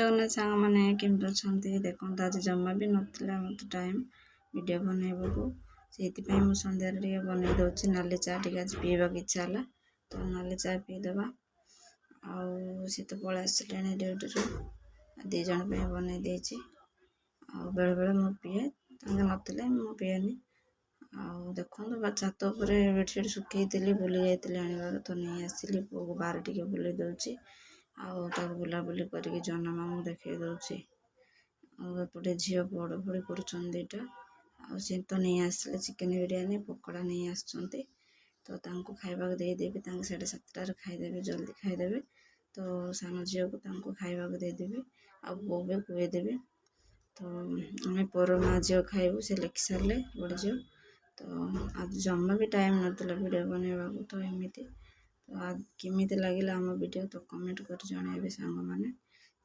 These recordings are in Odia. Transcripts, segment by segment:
ଜଗନ୍ନାଥ ସାଙ୍ଗମାନେ, କେମିତି ଅଛନ୍ତି? ଦେଖନ୍ତୁ, ଆଜି ଜମା ବି ନଥିଲା ମୋତେ ଟାଇମ୍ ଭିଡ଼ିଓ ବନେଇବାକୁ। ସେଇଥିପାଇଁ ମୁଁ ସନ୍ଧ୍ୟାରେ ଟିକେ ବନେଇ ଦେଉଛି ନାଲି ଚା। ଟିକେ ଆଜି ପିଇବାକୁ ଇଚ୍ଛା ହେଲା, ତ ନାଲି ଚା ପିଇଦେବା। ଆଉ ସେ ତ ପଳେଇ ଆସିଲେଣି ଡ୍ୟୁଟିରୁ। ଦୁଇ ଜଣ ପାଇଁ ବନେଇ ଦେଇଛି। ଆଉ ବେଳେବେଳେ ମୁଁ ପିଏ, ତାଙ୍କେ ନଥିଲେ ମୁଁ ପିଏନି। ଆଉ ଦେଖନ୍ତୁ, ଛାତ ଉପରେ ବେଡ଼ସିଟ୍ ଶୁଖେଇଥିଲି, ଭୁଲି ଯାଇଥିଲି ଆଣିବାକୁ, ତ ନେଇ ଆସିଲି। ପୁଅକୁ ବାହାରେ ଟିକେ ବୁଲେଇ ଦେଉଛି ଆଉ ତାକୁ ବୁଲାବୁଲି କରିକି ଜହ୍ନ ମାମୁଁ ଦେଖେଇ ଦେଉଛି। ଆଉ ଏପଟେ ଝିଅ ପଢ଼ାପଢ଼ି କରୁଛନ୍ତି ଦୁଇଟା। ଆଉ ସେ ତ ନେଇ ଆସିଲେ ଚିକେନ୍ ବିରିୟାନୀ, ପକୋଡ଼ା ନେଇ ଆସିଛନ୍ତି, ତ ତାଙ୍କୁ ଖାଇବାକୁ ଦେଇଦେବି। ତାଙ୍କୁ 7:30ରେ ଖାଇଦେବେ, ଜଲ୍ଦି ଖାଇଦେବେ। ତ ସାନ ଝିଅକୁ ତାଙ୍କୁ ଖାଇବାକୁ ଦେଇଦେବି ଆଉ ପୁଅ ବି ଖୁଆଇଦେବି। ତ ଆମେ ପର ମା ଝିଅ ଖାଇବୁ, ସେ ଲେଖି ସାରିଲେ ବଡ଼ ଝିଅ। ତ ଆଜି ଜମା ବି ଟାଇମ୍ ନଥିଲା ଭିଡ଼ିଓ ବନେଇବାକୁ, ତ ଏମିତି। ତ କେମିତି ଲାଗିଲା ଆମ ଭିଡ଼ିଓ, ତ କମେଣ୍ଟ କରି ଜଣାଇବେ ସାଙ୍ଗମାନେ।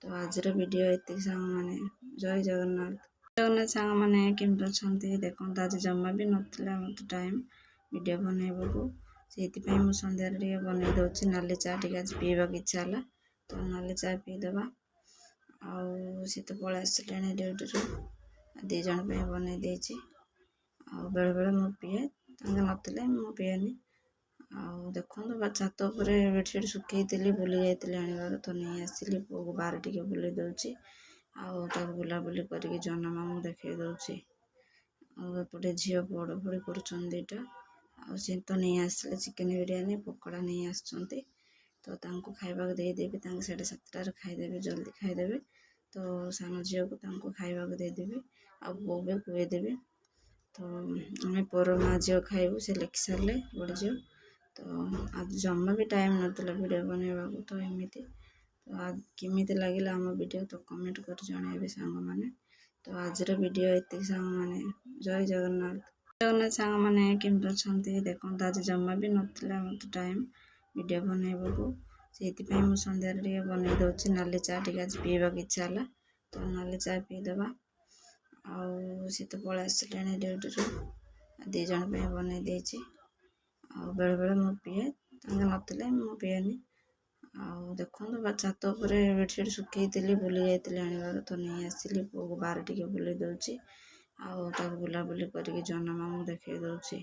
ତ ଆଜିର ଭିଡ଼ିଓ ଏତିକି ସାଙ୍ଗମାନେ। ଜୟ ଜଗନ୍ନାଥ। ଜଗନ୍ନାଥ ସାଙ୍ଗମାନେ, କେମିତି ଅଛନ୍ତି? ଦେଖନ୍ତୁ, ଆଜି ଜମା ବି ନଥିଲା ମୋତେ ଟାଇମ୍ ଭିଡ଼ିଓ ବନେଇବାକୁ। ସେଇଥିପାଇଁ ମୁଁ ସନ୍ଧ୍ୟାରେ ଟିକେ ବନେଇ ଦେଉଛି ନାଲି ଚା। ଟିକେ ଆଜି ପିଇବାକୁ ଇଚ୍ଛା ହେଲା, ତ ନାଲି ଚା ପିଇଦେବା। ଆଉ ସେ ତ ପଳେଇ ଆସିଲେଣି ଡ୍ୟୁଟିରୁ। ଦୁଇ ଜଣ ପାଇଁ ବନେଇ ଦେଇଛି। ଆଉ ବେଳେବେଳେ ମୁଁ ପିଏ, ତାଙ୍କେ ନଥିଲେ ମୁଁ ପିଏନି। ଆଉ ଦେଖନ୍ତୁ, ଛାତ ଉପରେ ବେଡ଼ସିଟ୍ ଶୁଖେଇଥିଲି, ଭୁଲି ଯାଇଥିଲି ଆଣିବାକୁ, ତ ନେଇ ଆସିଲି। ପୁଅକୁ ବାହାରେ ଟିକେ ବୁଲେଇ ଦେଉଛି ଆଉ ତାକୁ ବୁଲାବୁଲି କରିକି ଜହ୍ନ ମାମୁଁ ଦେଖେଇ ଦେଉଛି। ଆଉ ଏପଟେ ଝିଅ ପଢ଼ାପଢ଼ି କରୁଛନ୍ତି ଦୁଇଟା। ଆଉ ସେ ତ ନେଇ ଆସିଲେ ଚିକେନ୍ ବିରିୟାନୀ, ପକୋଡ଼ା ନେଇ ଆସିଛନ୍ତି, ତ ତାଙ୍କୁ ଖାଇବାକୁ ଦେଇଦେବି। ତାଙ୍କୁ 7:30ରେ ଖାଇଦେବେ, ଜଲ୍ଦି ଖାଇଦେବେ। ତ ସାନ ଝିଅକୁ ତାଙ୍କୁ ଖାଇବାକୁ ଦେଇଦେବି ଆଉ ପୁଅ ବି ଖୁଆଇଦେବି। ତ ଆମେ ପର ମା ଝିଅ ଖାଇବୁ, ସେ ଲେଖି ସାରିଲେ ବଡ଼ ଝିଅ। ତ ଆଜି ଜମା ବି ଟାଇମ୍ ନଥିଲା ଭିଡ଼ିଓ ବନେଇବାକୁ, ତ ଏମିତି। ତ କେମିତି ଲାଗିଲା ଆମ ଭିଡ଼ିଓ, ତ କମେଣ୍ଟ କରି ଜଣାଇବେ ସାଙ୍ଗମାନେ। ତ ଆଜିର ଭିଡ଼ିଓ ଏତିକି ସାଙ୍ଗମାନେ। ଜୟ ଜଗନ୍ନାଥ। ଜଗନ୍ନାଥ ସାଙ୍ଗମାନେ, କେମିତି ଅଛନ୍ତି? ଦେଖନ୍ତୁ, ଆଜି ଜମା ବି ନଥିଲା ମୋତେ ଟାଇମ୍ ଭିଡ଼ିଓ ବନେଇବାକୁ। ସେଇଥିପାଇଁ ମୁଁ ସନ୍ଧ୍ୟାରେ ଟିକେ ବନେଇ ଦେଉଛି ନାଲି ଚା। ଟିକେ ଆଜି ପିଇବାକୁ ଇଚ୍ଛା ହେଲା, ତ ନାଲି ଚା ପିଇଦେବା। ଆଉ ସେ ତ ପଳେଇ ଆସିଲେଣି ଡ୍ୟୁଟିରୁ। ଦୁଇ ଜଣ ପାଇଁ ବନେଇ ଦେଇଛି। ଆଉ ବେଳେବେଳେ ମୁଁ ପିଏ, ତାଙ୍କେ ନଥିଲେ ମୁଁ ପିଏନି। ଆଉ ଦେଖନ୍ତୁ, ଛାତ ଉପରେ ବେଡ଼ସିଟ୍ ଶୁଖେଇଥିଲି, ଭୁଲି ଯାଇଥିଲି ଆଣିବାକୁ, ତ ନେଇ ଆସିଲି। ପୁଅକୁ ବାହାରେ ଟିକେ ବୁଲେଇ ଦେଉଛି ଆଉ ତାକୁ ବୁଲାବୁଲି କରିକି ଜହ୍ନ ମାମୁଁ ଦେଖେଇ ଦେଉଛି।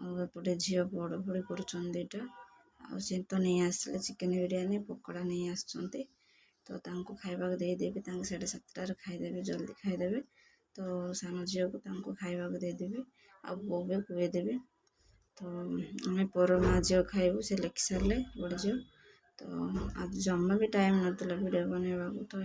ଆଉ ଏପଟେ ଝିଅ ପଢ଼ାପଢ଼ି କରୁଛନ୍ତି ଦୁଇଟା। ଆଉ ସେ ତ ନେଇ ଆସିଲେ ଚିକେନ୍ ବିରିୟାନୀ, ପକୋଡ଼ା ନେଇ ଆସିଛନ୍ତି, ତ ତାଙ୍କୁ ଖାଇବାକୁ ଦେଇଦେବି। ତାଙ୍କୁ 7:30ରେ ଖାଇଦେବେ, ଜଲ୍ଦି ଖାଇଦେବେ। ତ ସାନ ଝିଅକୁ ତାଙ୍କୁ ଖାଇବାକୁ ଦେଇଦେବି ଆଉ ପୁଅ ବି ଖୁଆଇଦେବି। ତ ଆମେ ପର ମା ଝିଅ ଖାଇବୁ, ସେ ଲେଖି ସାରିଲେ ବଡ଼ ଝିଅ। ତ ଆଜି ଜମା ବି ଟାଇମ୍ ନଥିଲା ଭିଡ଼ିଓ ବନେଇବାକୁ, ତ